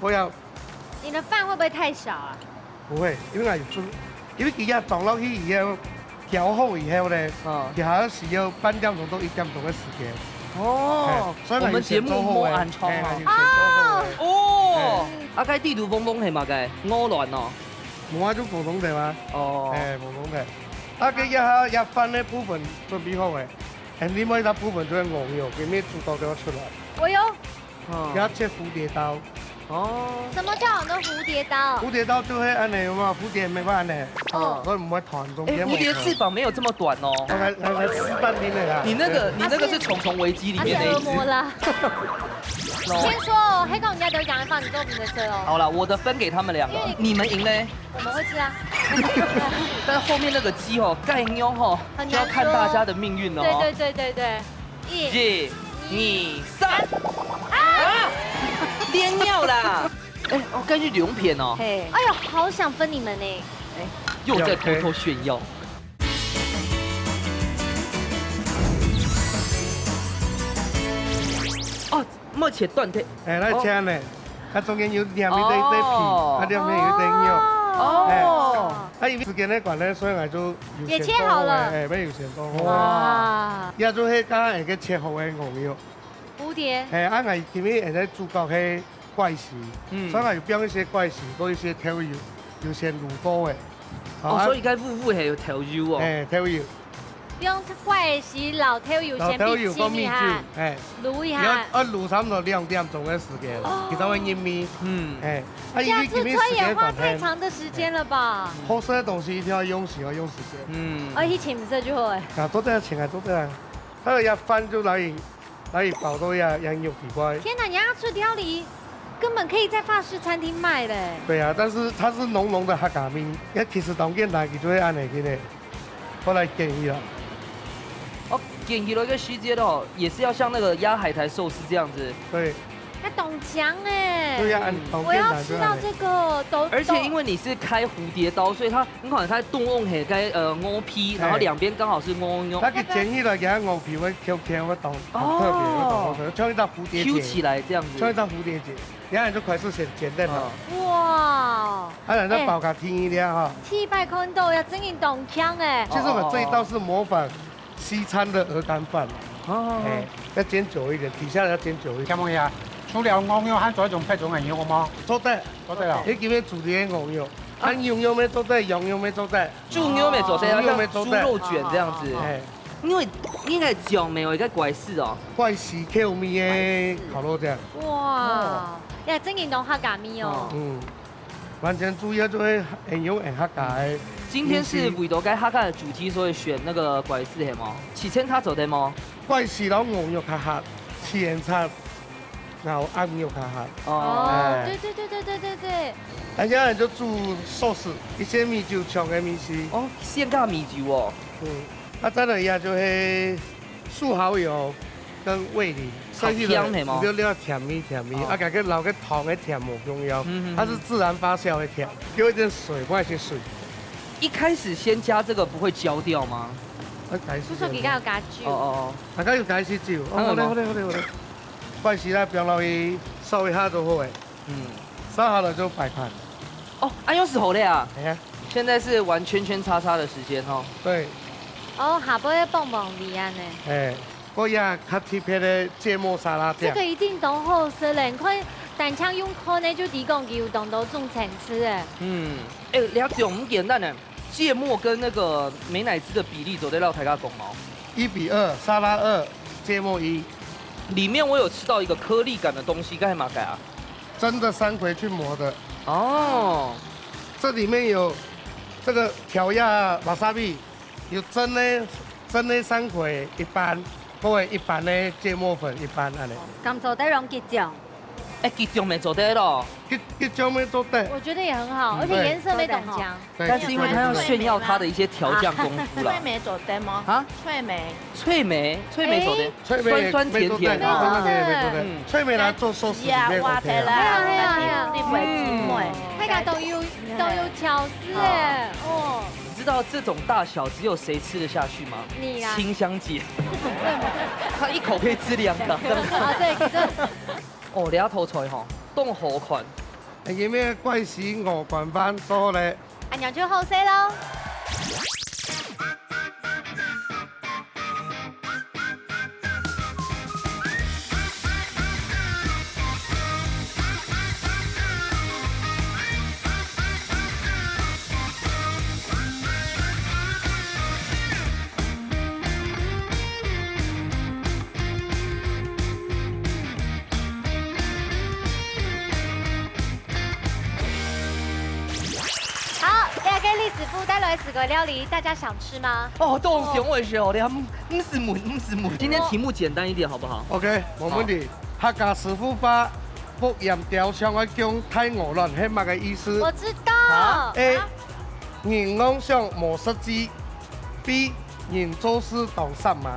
不要。你的飯會不會太少啊？不會，因為𠊎有煮，因為佢也裝落去以後， 調好以後呢，嗯。佢還要需要半點鐘到一點鐘个時間。哦，哎，所以𠊎有先做好个。我們節目摸暗瘡哦。哎，𠊎有先做好个。哦，哎。啊，該底肚紅紅係麼个？鵝卵哦。無啊，就普通个嘛。哦。哎，普通个。啊，該一下，一飯个部分準備好个，哎，另外一部分就係鵝肉，今日煮到就要出來。哎喲， 哦。要切蝴蝶刀。哦。什麼叫做蝴蝶刀？蝴蝶刀就係恁呢，有無？蝴蝶尾巴恁呢。哦。所以毋會斷，中間無斷。哎，蝴蝶翅膀沒有這麼短哦。𠊎，𠊎，𠊎示範你个啦。你那個，你那個是《蟲蟲危機》裡面那一隻。它是惡魔啦。哦。先說哦，係講人家得獎的話，你做不得吃哦。好啦，我的分給他們兩個，因為你們贏嘞。我們會吃啊。但是後面那個雞哦，蓋牛吼，很難說。就要看大家的命運了哦。對，對，對，對，對。 一、二、三。啊！啊！連尿啦！哎，哦，該係兩片哦。嘿。哎喲，好想分你們呢。哎，又在偷偷炫耀。哦，目前斷腿。哎，來切呢。哦。 佢中間有黏一個，一個皮，哦。啊，兩片有一個肉。哦。哎，啊，因為時間个關係，所以𠊎就有先做好个，也切好了。哎，𠊎有先做好个。哇。也就係剛剛个切好个牛肉。蝴蝶。哎，啊，𠊎今日現在主角係怪死，嗯。所以𠊎有放一些怪死，過一些豆油，有先滷過个。哦，啊。所以該烏烏係有豆油哦。哎，豆油。 用怪死摎豆油先煸一下，摎豆油放米酒，哎。滷一下。你愛，愛滷差不多兩點鐘个時間，哦。佢才會入味。嗯。哎，啊，因為今日時間關係，這樣煮菜也花太長的時間了吧？哎，好食个東西一定要用時，要用時間。嗯。哦，去尋食就好了。啊，做得啊，請啊，做得啊。還有一飯就來，來包到這羊肉底背。天哪，你要出料理，根本可以在法式餐廳賣嘞。對啊，但是它是濃濃的客家味，也其實當簡單，佢就會恁樣去呢。後來建議了。哦，捲起來一個細節的哦，也是要像那個壓海苔壽司這樣子。對，那懂強哎。對呀、很當我要簡單就恁樣。吃到这个都，而且因为为你是开蝴蝶刀，所以它很好，它动用很该呃，鹅皮，然后哎两边刚好是鹅肉。它个煎起來，佢个鵝皮會Q Q，會當很特別，會當好吃，像一道蝴蝶 Q 起结，来这样子。像一道蝴蝶结，然後就開始先煎蛋了。嗯哇，啊，然後包个第二粒哈，第一擺看到要真正懂腔哎。其實我這一道是模仿西餐的鵝肝飯，哦哎，要煎久一點，底下要煎久一點。請問一下，除了鵝肉，還做一種別種个肉無？做得，做得啊。你今天煮的鵝肉，啊，牛肉乜做得，羊肉乜做得，豬肉乜做得，豬肉乜像豬做得肉卷这样子。哎，因为应该讲没有一个拐式哦。怪喜口味的烤肉醬，哇，呀，真正懂客家味哦。嗯，完全主要就係很有很客家的。今天是為到該客家的主題，所以選那个拐式係無？七千卡做得無？怪喜摎鵝肉較合，七層塔，然後鴨肉較合。哦，哦，哎对对对对对对对，啊，這樣就煮壽司，一些米酒香的米絲。哦，鮮加米酒哦。嗯，啊，再來一下就係素蠔油跟味醂，所以好香係無你就料甜味甜味，哦啊，感覺摎个糖的甜無共樣，嗯嗯嗯它是自然發酵的甜，有一點水，不愛些水。一開始先加這個不會焦掉嗎？啊，開始叔叔佢家有加酒。哦哦大家有加一些酒，哦，當然咯好嘞好嘞好嘞好嘞，怪喜啦，不要讓佢燒一下就好誒，哦，嗯，燒好了就擺盤。哦，啊，又是好嘞啊！哎呀，現在是玩圈圈叉叉的時間哦。對，哦，下背个棒棒味安呢。哎，我也較特別的芥末沙拉醬這个，一定當好食咧，你看單淨用看呢就知講佢有當多種層次誒。嗯，哎，了解，毋簡單呢。芥末跟那個美乃滋的比例做得摎大家講無？一比二，沙拉二，芥末一，裡面我有吃到一個顆粒感的東西，該係麼个啊？真的山葵去磨的，哦，這裡面有這個調味wasabi，有真的真的山葵一半，或者一般的芥末粉一半安呢。敢做得用桔醬？哎，桔醬乜做得咯。桔桔醬乜做得，我覺得也很好，嗯而且顏色沒懂強。對但是因為他要炫耀他的一些調醬功夫啦脆。梅做得嗎？啊，脆梅，脆梅，脆梅做得，脆梅酸酸甜甜乜做得，啊。酸酸甜甜乜做得，嗯脆梅拿做壽司裡面哇， OK 得啊。哎呀哎呀啦，哎呀你會姊妹。大家都有都有巧思哎，哦，你知道這種大小只有誰吃得下去嗎？你啦清香姐，她一口可以吃兩個。啊對，可是哦，這道菜吼，當好看。今日怪喜鵝肝飯做好咧。阿娘就好勢咯。好，這個李師傅帶來四個料理，大家想吃嗎？哦，當想我的時候，你還毋使問，毋使問。今天題目簡單一點好不好？ OK，無問題。客家師傅話，福鹽雕像愛供大鵝卵，係麼个意思？我知道。啊？A，人戇想無食指；B，人做事當煞猛。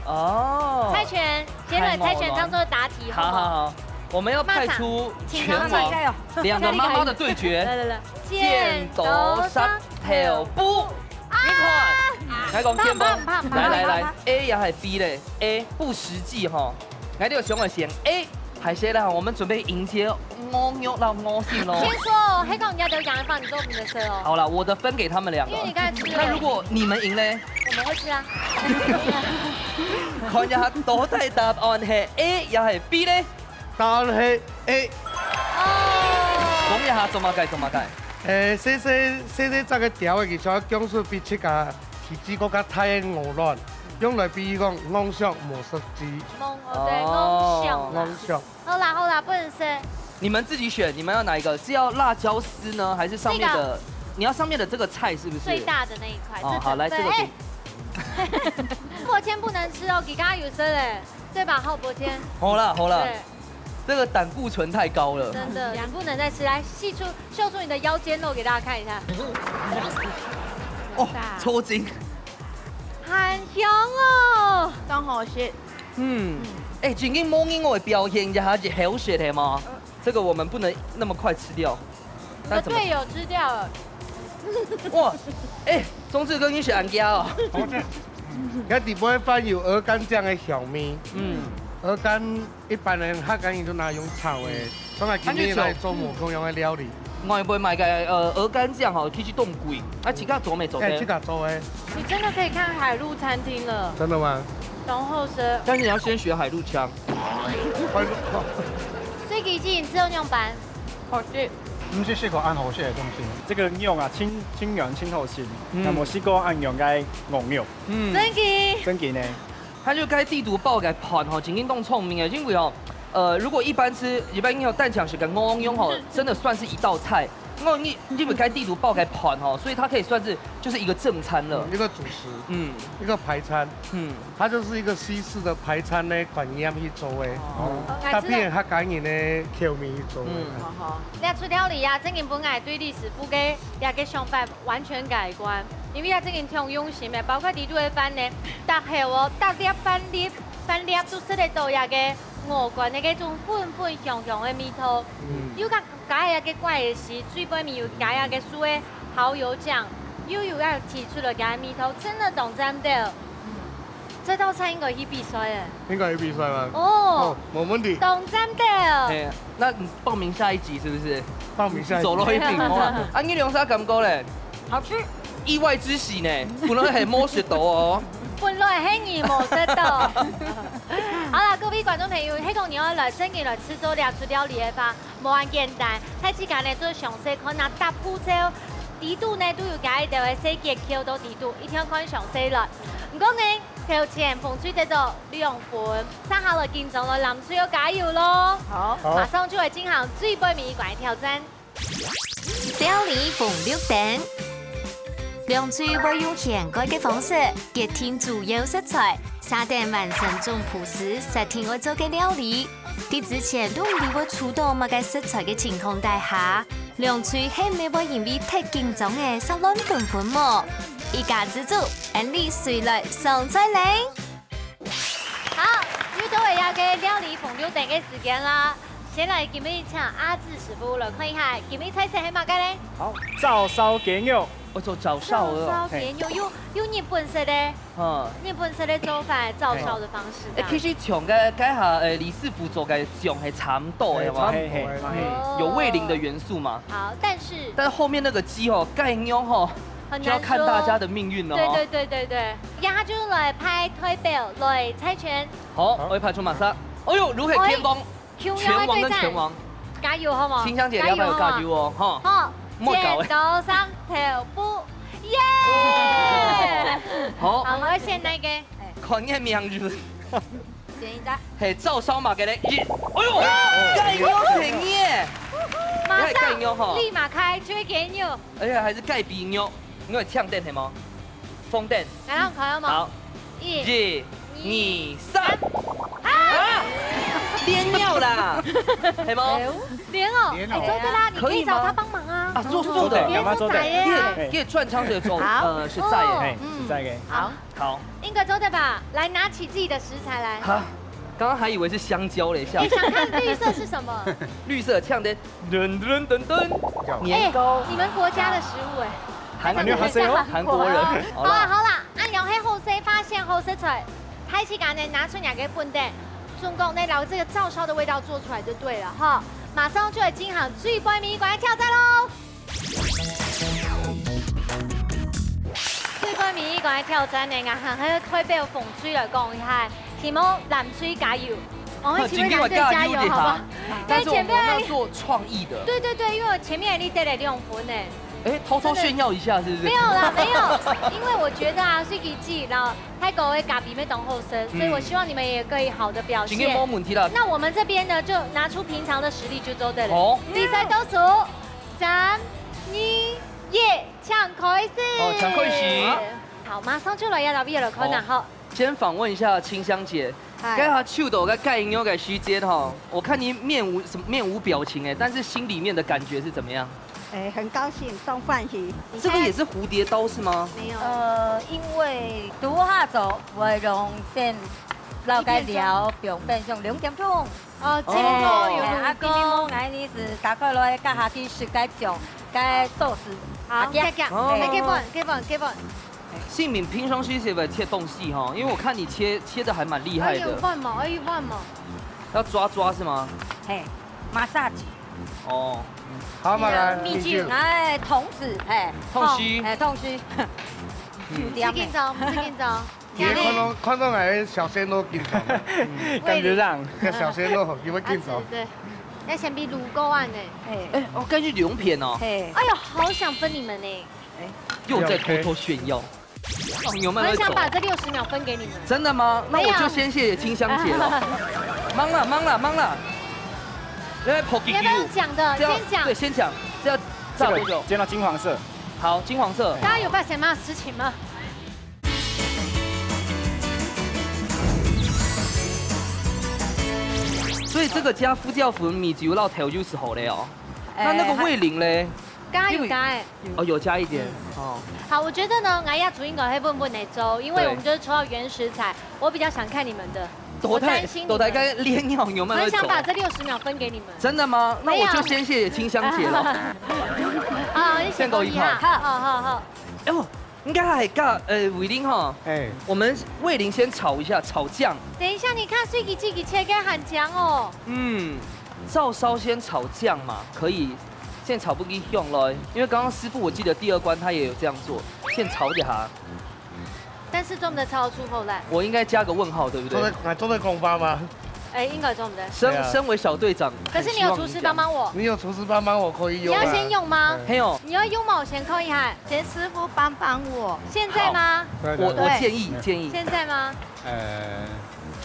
哦，猜拳，杰伦猜拳當做答題，好好好不好？好，我們要派出拳馬上王，兩個媽媽的對決。來來來，剪刀石頭布。你看，來講天崩，啪啪啪來來來，A也係B咧？A不實際吼。來，你有想要選A還是啦？我們準備迎接鵝肉到鵝心咯。先說哦，黑狗人家得獎的話，你做我們的事哦。好了，我的分給他們兩個。因為你剛才吃了，那如果你們贏咧？我們會吃啊。看一下到底答案係A也係B咧？答案係A。哦，講一下做麼个做麼个？誒，細細細細隻个鳥仔，佢想要降速比自家體積更加大个鵝卵，用來比喻講戇想無食指，夢哦，對，夢想啦。戇想。好啦好啦，不能吃。你們自己選，你們要哪一個？是要辣椒絲呢，還是上面的？你要上面的這個菜是不是？最大的那一塊，哦，好，來這個給你。薄芡不能吃哦，佢剛剛有說了，對吧？好，薄芡。好啦，好啦，對。這個膽固醇太高了。真的，你不能再吃。來，秀出，秀出你的腰間肉給大家看一下。哦，抽筋。很香哦。當好食。嗯，哎，正經無人會表現一下，一口食係嗎？這個我們不能那麼快吃掉。 你的隊友吃掉了。哇，哎，鍾志哥，你是恁驚哦？該底部飯有鵝肝醬个香味，嗯，鵝肝一般人客家人都拿用炒个，所以今日來做無共樣个料理。外背買个呃鵝肝醬吼，其實當貴，啊，自家做乜做得。哎，自家做个。你真的可以開海陸餐廳了。真的嗎？然後是，但是你要先學海陸腔。海陸，所以其實你吃到仰般？ 好食。毋識食過恁好食个東西。這個肉啊，真，真軟，真好食。嗯。那無食過恁軟个鵝肉。嗯。真个。真个呢。他就該地圖炮个盤吼，正經當聰明个，因為哦，呃，如果一般吃，一般用單淨食个鵝肉吼，真的算是一道菜。鵝肉，因為該地圖炮个盤吼，所以它可以算是就是一個正餐了。嗯，一個主食，嗯，一個排餐。嗯。 它就是一個西式的排餐个概念去做个，哦，搭配客家人个口味去做个。嗯。好好，這出料理啊，正經分𠊎對你師傅个這個想法完全改觀，因為啊，正經挺用心个，包括裡肚个飯呢，逐口哦，逐粒飯粒，飯粒都食得到這個鵝肝个該種粉粉香香个味道。嗯。又加 加一個怪个係，最背尾有加一個素个蠔油醬，又有要提出來个味道，真的當讚个。嗯，這道菜應該去比賽誒。應該去比賽嗎？哦，哦，無問題。當讚个。哎，那你報名下一集是不是？報名下一集。走落去比賽啊？啊，你兩儕感覺咧？好吃。意外之喜呢，本來係無食到哦。本來係你無食到。好啦，各位觀眾朋友，係講你愛來真个來試做這出料理个話， 無恁簡單，大自家呢做詳細看啊，逐步驟裡肚呢都有加一兜个細結扣到裡肚，一定要看詳細來。毋過呢，頭前紅隊得到兩分，接下來緊張了，藍隊要加油咯！好，好。馬上就會進行最背尾一關个挑戰。料理紅綠燈，兩隊會用掀蓋个方式，決定主要食材，續等完成總鋪時，設定愛做个料理。 在之前都毋知會出到麼个食材个情況底下，兩隊係毋係會因為忒緊張个煞亂紛紛無？一家之煮，恁樣隨來上菜咧！好，又到了這個料理紅綠燈个時間啦。先來今日請阿志師傅來看一下，今日菜色係麼个咧？好，照燒雞肉。哦，做照燒个哦。照燒雞肉，又，又日本式个。 嗯。日本式个做法，照燒个方式。哎，其實像該，該下，呃，李師傅做个醬係差毋多个嘛。哎，差毋多个。嘿，嘿，嘿。哦。有味淋的元素嘛。好，但是，但是後面那個雞吼，蓋肉吼，很難說。就要看大家的命運了哦。對，對，對，對，對。這下就來派代表來猜拳。好，好。我會派出馬上。哎喲，如海天光。哎。 拳王跟拳王。加油好無？清香姐，你要不要加油哦？加油好無？哈。好，莫搞欸。剪刀石頭布，耶！好。好，我要選哪個？看你个名字。選一隻。嘿，照燒嘛，給你一，哎喲，蓋肉係你耶！馬上，蓋肉哈。立馬開，就會給你。而且還是蓋比肉，因為嗆電係嗎？ 紅燈。來，讓我看有無？好。一、一、二、三。啊！啊！連了啦，係無？連哦，連哦。哎，做得啦，你可以找他幫忙啊。可以嗎？啊，做素的。做得，連是在耶啊。你也，你也串燒的時候，好。呃，是在耶。哦，哎，嗯。是在耶。好。好。應該做得吧？來，拿起自己的食材來。哈，剛剛還以為是香蕉嘞，嚇死。你想看綠色是什麼？綠色，嗆的 噔噔噔噔，年糕。哎，你們國家的食物哎。韓國人，韓國人。好啦，好啦，恁樣係好勢發現好食材，大自家呢拿出若个本等，總共呢，然後這個照燒的味道做出來就對了哈。馬上就來進行最尾一關的挑戰囉。最尾一關的挑戰呢，𠊎還係代表紅隊來講一下。 希望藍隊加油，我們請藍隊加油，好不好？但是我們要做創意的。對對對，因為前面你得了兩分呢。哎，偷偷炫耀一下，是不是？沒有啦，沒有，因為我覺得啊，水雞雞，然後泰國的咖啡妹當好吃，所以我希望你們也可以好的表現。今天沒問題了。那我們這邊呢，就拿出平常的實力就做得了。好。比賽倒數，三、二、一。 請開始。好，請開始。好，好，馬上就來，要到位了，可能好。先訪問一下清香姐，嗨。該下手到該雞肉个時節吼，我看你面無什麼面無表情哎，但是心裡面的感覺是怎麼樣？哎，很高興，當歡喜。這個也是蝴蝶刀是嗎？沒有。呃，因為拄下做會用先落該料，放冰箱兩點鐘。哦，這個有哎，啊，滇滇講。焖𠊎呢係打開來，加下去食該醬，該sauce。好，啊，夾夾，哦。哎，基本，基本，基本。信敏平常時是不是切東西哈？因為我看你切，切得還蠻厲害的。哎呦，換嘛，哎呦，換嘛。要抓抓是嗎？嘿，massage。哦。好，馬來，你就。哎，同時，嘿，同時。哎，同時。嗯。就這樣。緊張，緊張。 你看到，看到𠊎小鮮肉緊張。嗯。感覺上。該小鮮肉，你會緊張。啊，對，要先比滷過完呢。哎。哎，哦，該係兩片哦。嘿。哎呦，好想分你們呢。又在偷偷炫耀。哦，有沒有？我很想把這六十秒分給你們。真的嗎？那我就先謝謝清香姐了。沒有。忙啦，忙啦，忙啦。來，跑給你要不要講的？這樣，先講。對，先講。這要炸多久？這個煎到金黃色。好，金黃色。大家有發現什麼事情嗎？ 所以這個加胡椒粉、米酒、老抽就係好了哦。哎，那那個味醂嘞？還，加有加哎。因為，哦，有加一點，嗯。哦。好，我覺得呢，𠊎也煮應該會穩穩地做，因為我們就是抽到原食材，對。我比較想看你們的，到底，我擔心你們。到底該醹料有沒有在走？很想把這六十秒分給你們。真的嗎？那我就先謝謝清香姐了。沒有。好，謝謝先給我一塊。好，好，好。哎呦， 應該還加，呃，味醂哈。哎。我們味醂先炒一下，炒醬。等一下，你看，水雞雞雞切个很香哦。嗯，照燒先炒醬嘛，可以先炒分佢香來，因為剛剛師傅我記得第二關他也有這樣做，先炒一下。但是做毋得炒出口來。我應該加個問號，對不對？做得，還做得講話嗎？哎，應該做毋得。身，對啊。身為小隊長，可是你有廚師幫幫我。很希望你講。你有廚師幫忙，我可以用啊。你要先用嗎？對。還有。你要用嗎？我先看一下。 請師傅幫幫我。現在嗎？好。對，對，對。我，我建議，對。建議。現在嗎？呃。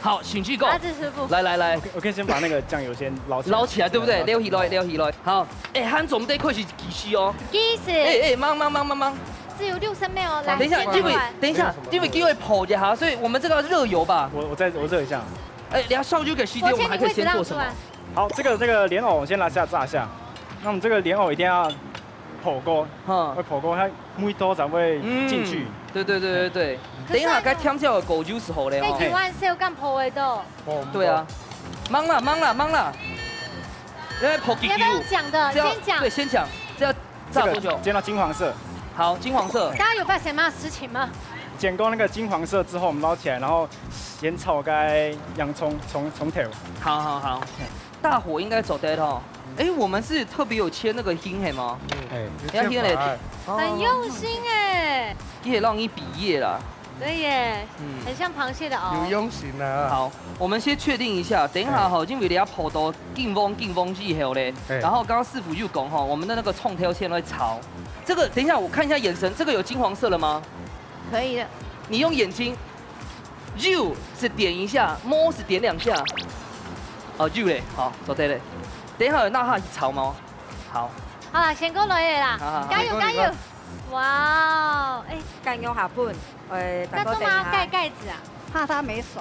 好，請去購。阿志師傅。來，來，來。我可以，我可以先把那個醬油先撈起來。撈起來，對不對？對，撈起來。撈起來，撈起來。好，哎，還做毋得開始計時哦。計時。哎，哎，慢，慢，慢，慢，慢。只有六十秒哦，來，等一下，先等一下，沒有什麼。因為，等一下，因為機會跑一下，所以我們這個熱油吧。我，我再，我熱一下。哎，等一下燒酒个時間，我們還可以先做什麼？昨天你位置讓出來。好，這個，這個蓮藕我先拿下炸一下。那我們這個蓮藕一定要 烰過，哈。會烰過，它味道才會進去。嗯，對，對，對，對，對。可是啊，等一下，該添少个果汁就好了哦。該油還燒敢烰會到？對啊。忙啦，忙啦，忙啦。來，烰雞雞。你要不要講的？這要，先講。對，先講。這要炸多久？這個煎到金黃色。好，金黃色。大家有發現什麼事情嗎？煎過那個金黃色之後，我們撈起來，然後先炒該洋蔥，蔥，蔥頭。好，好，好。大火應該做得吼。 哎，我們是特別有切那個心係嗎？哎，要切嘞。哦。很用心哎。也讓你畢業啦。對耶，嗯。很像螃蟹的螯。有用心啊。好，我們先確定一下，等一下哈，對。因為你要烰到金黃金黃以後嘞，哎。然後剛剛師傅又講哈，我們的那個蔥頭先來炒。這個，等一下，我看一下眼神，這個有金黃色了嗎？可以了。你用眼睛， 有係點一下，無係點兩下。哦，有嘞，好，做得嘞。等一下有那下去炒嗎？好。好啦，先過來了啦，好，好，好。加油，加油！哇哦，哎，該仰下分，哎，該做麼个蓋蓋子啊？怕它沒熟。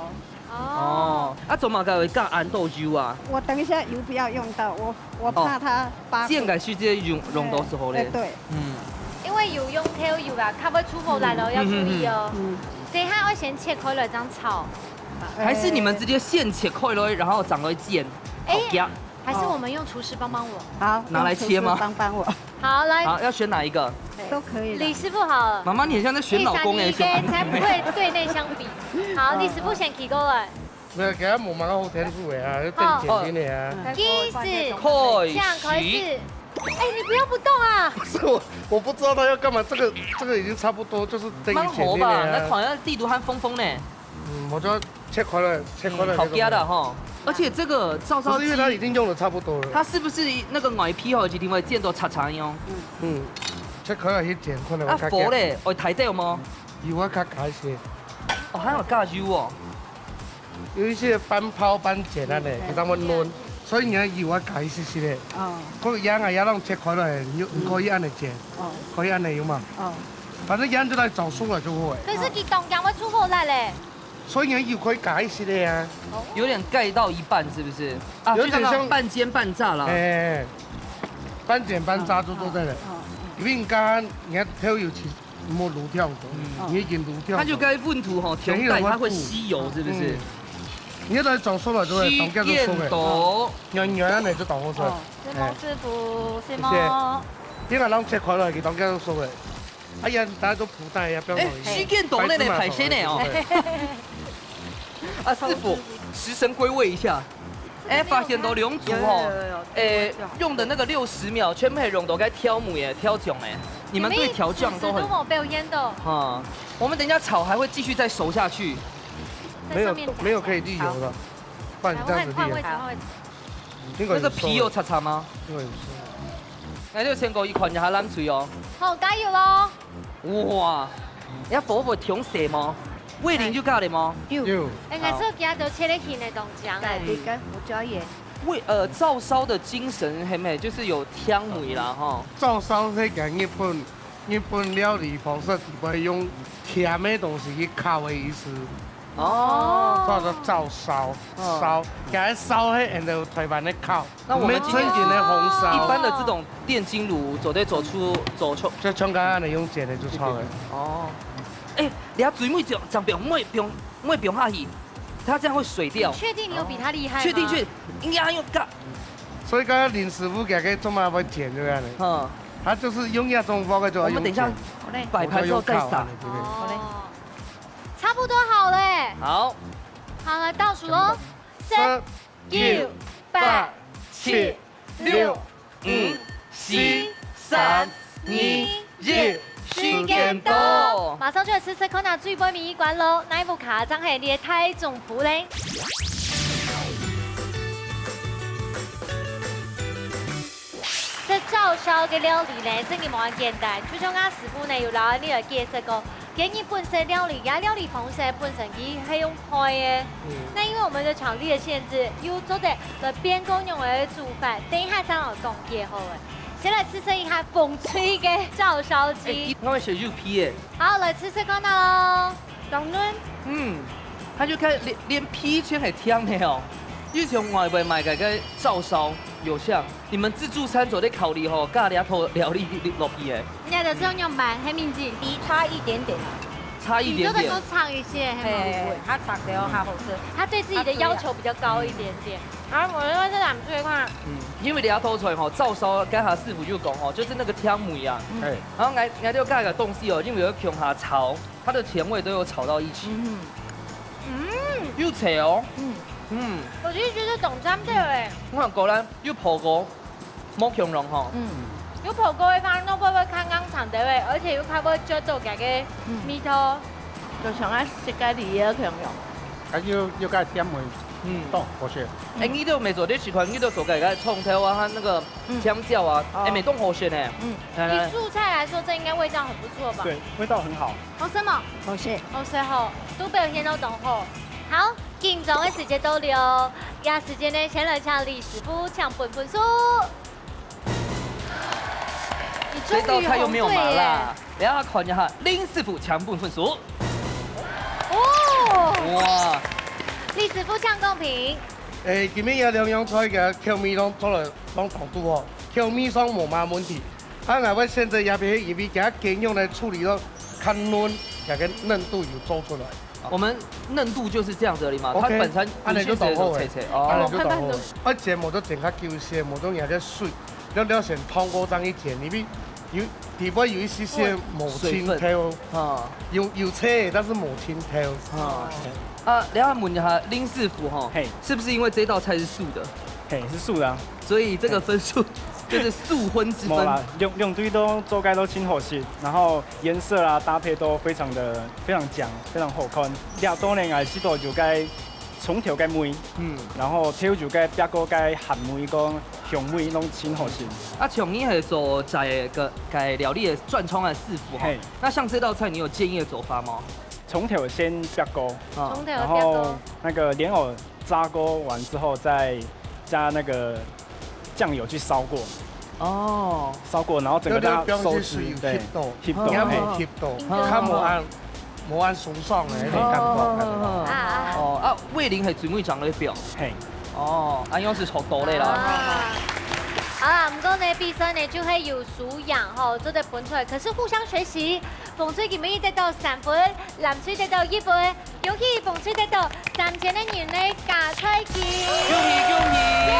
哦。哦，啊，做麼个會加恁多油啊？我等一下油不要用到，我，我怕它發苦。哦，煎个時節用，用到時候嘞。哎，對。嗯。因為有用豆油啊，較會出火來咯，嗯，要注意哦。嗯，嗯，嗯。 等一下要先切開來這樣炒。還是你們直接現切開來，然後掌來煎，哎，好夾。還是我們用廚師幫幫我。好，拿來切嗎？用廚師幫幫我。好，來。好，要選哪一個？都可以啦。李師傅好了。媽媽，你很像在選老公欸，一三一，選男朋友。才不會對內相比。好，李師傅先提過來。沒有，給他抹蠻好天數的啊，就等一點點的啊。好。其實，開始。這樣開始。哎，你不要不動啊。不是我，我不知道他要幹嘛，這個，這個已經差不多，就是等一點點的啊。蠻好吧，那好像地圖還封封呢。 嗯，我就切開了，切開了。嗯，好夾的吼。而且這個照燒雞，不是，因為它已經用得差不多了。它是不是那個外皮吼，一定會煎到柴柴樣？嗯，切開了去煎，可能會較夾。啊，火咧，會大隻無？油會較加一些。哦，還有加油哦。有一些半泡半煎啊呢，嗯。比較溫暖，所以你的油要加一些些的。哦。可以啊，也讓切開了，你就，你可以按呢煎，哦。可以按呢用嘛？哦。反正佢就來照熟了就好了。可是佢當驚會臭火辣咧。所以你油可以加一些的啊。有點蓋到一半，是不是？啊，有點像就像那種半煎半炸啦。哎，半煎半炸就做得了。哦，因為你剛剛你看豆油其實沒滷掉的，你已經滷掉了。它就該溫度吼，調帶它會吸油，是不是？你這來照熟了就會當叫做熟的。豆。軟軟的就當好熟。哦，承蒙師傅，承蒙。你看，讓切開了，佢當叫做熟的。哎呀，大家都不帶呀，不要哎不好意，思。西建懂那个白芝麻海鲜呢哦炒肉。啊，師傅，食神歸位一下。哎，發現到兩組吼，有有有有哎有有，用的那個六十秒全部係用到該調味的調醬哎，你們對調醬都很都沒有表現到，啊。我們等一下炒還會繼續再熟下去。沒有沒有可以瀝油了，不然你這樣子瀝，換換位置，換位置。應該有熟的那個皮有擦擦嗎？應該有熟。那就先給我一款，你還冷水哦。好，加油咯！哇，你看火火挺細嗎？味淋就夠了嗎？有，哎，還是有其他都切得起來東西啊。對，你看胡椒鹽，味呃，照燒的精神係咪就是有調味啦哈。照燒係講日本日本料理方式，佢會用甜的東西去烤的意思，哦，叫做照燒哦燒。佢个燒係人家台灣的烤，那我們今天毋係正經的紅燒。一般的這種電磁爐做得做出做出，就像剛剛你用煎的就好了。哦，哎，你要注意，這樣不用，不用，不用下去，它這樣會水掉。確定你有比他厲害嗎？確定確定，應該要用蓋。所以剛剛林師傅講个做麼會煎這樣的，嗯，他就是用那種鑊个就要用煎。我們等一下擺盤之後再撒。對不對？哦，差不多好嘞。好，好了，倒數哦，十、十、九、八、七、六、五、四、三、二、一，時間到。馬上就來試試看啊，最尾一關咯，哪一步卡正係你的大丈夫咧？這照燒个料理呢，真个無恁簡單。就像阿師傅呢，有摎你來解釋過，佢日本式料理，佢料理方式本身佢係用配个。那因為我們的場地的限制，又做得來變各樣个煮法，等一下正來講解好了。先來試食一下紅隊个照燒雞。哎，我們選肉皮耶。好，來試食看啊咯。當然，嗯，它就開連連皮全係甜个哦。以前外背賣个个照燒有像，你們自助餐做得考慮吼，加兩套料理落去耶，你的這種樣板黑面筋，皮差一點點啊，差一點點。你做得多尝一些，黑面筋。嘿，它炒的哦，它好吃。他對自己的要求比較高一點點。然後我就在這兩脆塊，嗯，因為兩套菜吼，照燒剛才師傅就講吼，就是那個甜味啊。哎，然後𠊎𠊎就加個東西哦，因為有共下炒，它的甜味都有炒到一起。嗯，有脆哦。嗯。我其實覺得當甜个哎，我看果然有泡過，無共樣吼。嗯，有泡過个話，那會不會剛剛尝到哎，而且又較會接到佢个味道。就像啊，食个梨仔共樣。啊又又加甜味，嗯。當好食。哎，你都沒做這幾款，你都做个个蔥頭啊，和那個嗯甜椒啊，哦哎，沒當好食呢。嗯，來來以素菜來說，這應該味道很不錯吧？對，味道很好。好食無？好食。好食吼，都表現到當好。好，緊張个時間到了，這時間呢，先來請李師傅請分分數。你終於這道菜又沒有麻紅隊耶辣。等一下看一下林師傅請分分數。哦，哇，李師傅請公平。誒，今日有兩樣菜个口味攏做了攏當拄好，口味上無麼問題。啊，𠊎會選擇這片，因為佢堅強个處理到較嫩，佢个嫩度有做出來。我們嫩度就是這樣子而已嘛，它 OK，本身按呢就當好誒有些是有脆脆按呢哦。就當好誒。而且無得整較久些，無得佢个水，要要先燙過正去煎，因為有底部有一些些無清透，啊有有脆，但是無清透。啊啊！然後問一下林師傅哈，嘿是不是因為這道菜是素的，嘿，是素的啊。所以這個分數就是素葷之分？無啦，兩兩隊都做个都真好食，然後顏色啊搭配都非常的非常靚，非常好看。這道呢，𠊎試到有个蔥頭个味，嗯，然後豆油个煏過个鹹味跟香味攏真好食。啊，像你係做在个个料理的專長的師傅哈嘿，那像這道菜你有建議的做法嗎？蔥頭先煏過，啊蔥頭然煏過後，那個蓮藕炸過完之後，再加那個醬油去燒過。哦，燒過，然後整個讓它收汁，就你放去水有翕到，對，翕到，嘿。然後翕到，嗯。較無恁，無恁鬆爽的那種感覺，哦，哦，哦，哦。啊，啊。哦，啊，味淋係最尾正來放。嘿。哦，恁樣係差不多咧啦。啊。好啦，毋過呢，比賽呢，就係有輸贏吼，做得分出來，可是互相學習，紅隊今晡日得到三分，藍隊得到一分， 恭喜紅隊得到三千个銀个加菜金。恭喜，恭喜！耶！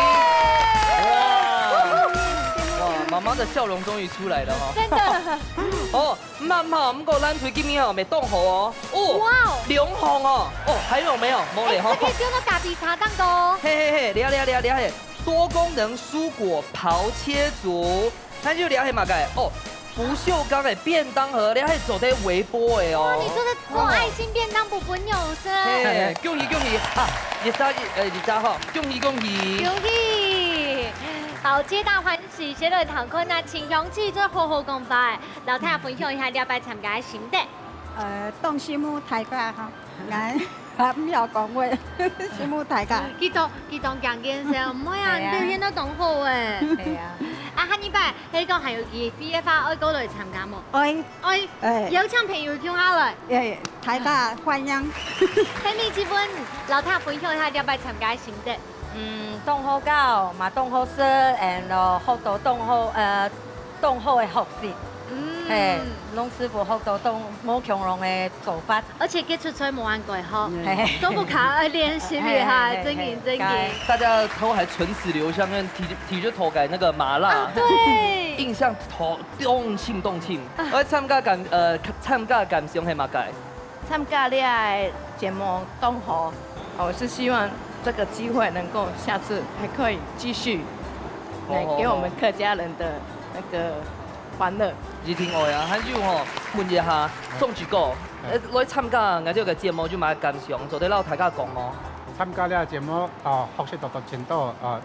哇！哇，媽媽的笑容終於出來了哈。真的。哦，毋怕，毋過藍隊今晡日哦，無當好哦。哦，哇哦！兩項哦。哦，還有沒有？無咧哈。哎，這個丟到咖啡茶當中。嘿，嘿，嘿，了，了，了，了，嘿。多功能蔬果刨切組。 還有這係麼个？哦，不鏽鋼个便當盒，這係做得微波个哦。哇，你做得做愛心便當不分友是？嘿，恭喜恭喜啊！一隻，呃，一隻吼，恭喜恭喜！恭喜！好，皆大歡喜，先來聽看啊，清香姊做好好講話，摎大家分享一下這擺參加个心得。呃，當羨慕大家哈，𠊎 啊，毋曉講話，羨慕大家。佢當，佢當驚見笑，毋會啊，係啊。你表現到當好欸。係啊。啊，下二擺，係講還有機會个話，愛過來參加無？愛。愛，哎。邀請朋友共下來。哎，大家歡迎。係你這份，摎大家分享一下這擺參加个心得。嗯，當好搞，嘛當好食，and，呃，學到當好，呃，當好个學習。嗯。嘿，攏師傅學到當無共樣个做法。 而且佢出菜無恁該吼，嘿嘿。都毋怕愛練習一下，嘿嘿嘿，真緊真緊。嘿，大家都還唇齒留香，因為提，提著頭改那個麻辣，啊，對。印象頭當深當深。啊。而參加感，呃，參加感想係麼个？參加這个節目當好，我是希望這個機會能夠下次還可以繼續，來給我們客家人的那個歡樂。一定愛啊！還有吼，問一下，鍾志哥， 呃，來參加𠊎兜个節目有麼个感想，做得摎大家講哦？參加這个節目，啊，學習到，到真多，啊，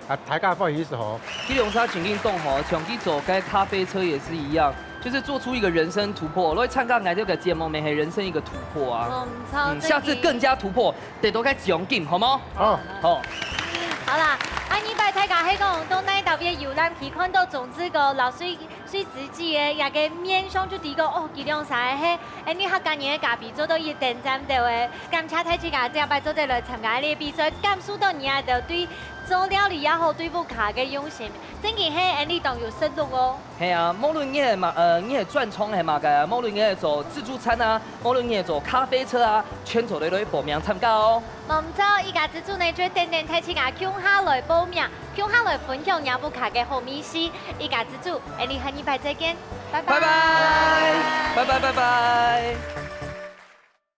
啊，大家歡喜就好。佢兩儕正經當好，像佢做該咖啡車也是一樣，就是做出一個人生突破。來參加𠊎兜个節目，乜係人生一個突破啊。嗯，毋錯，嗯，下次更加突破，得到該獎金，好無？好。好。好啦，啊，下二擺大家係講到哪搭位遊覽區看到鍾志哥摎水 水子姊个這個面相就知講，哦，佢兩儕係，恁呢客家人个咖啡做到一等讚頭欸。感謝大自家這擺做得來參加這個比賽，感受到你兜對做料理也好，對屋下个用心，真經係恁呢當有食祿哦。係啊，無論你係麼，呃，你係專長係麼个，無論你係做自助餐啊，無論你係做咖啡車啊，全做得來報名參加哦。 無毋著，這下自助呢，就等等大自家共下來報名，共下來分享若屋下个好味緒。這下自助，𠊎俚下二擺再見，拜拜。拜拜，拜拜，拜拜。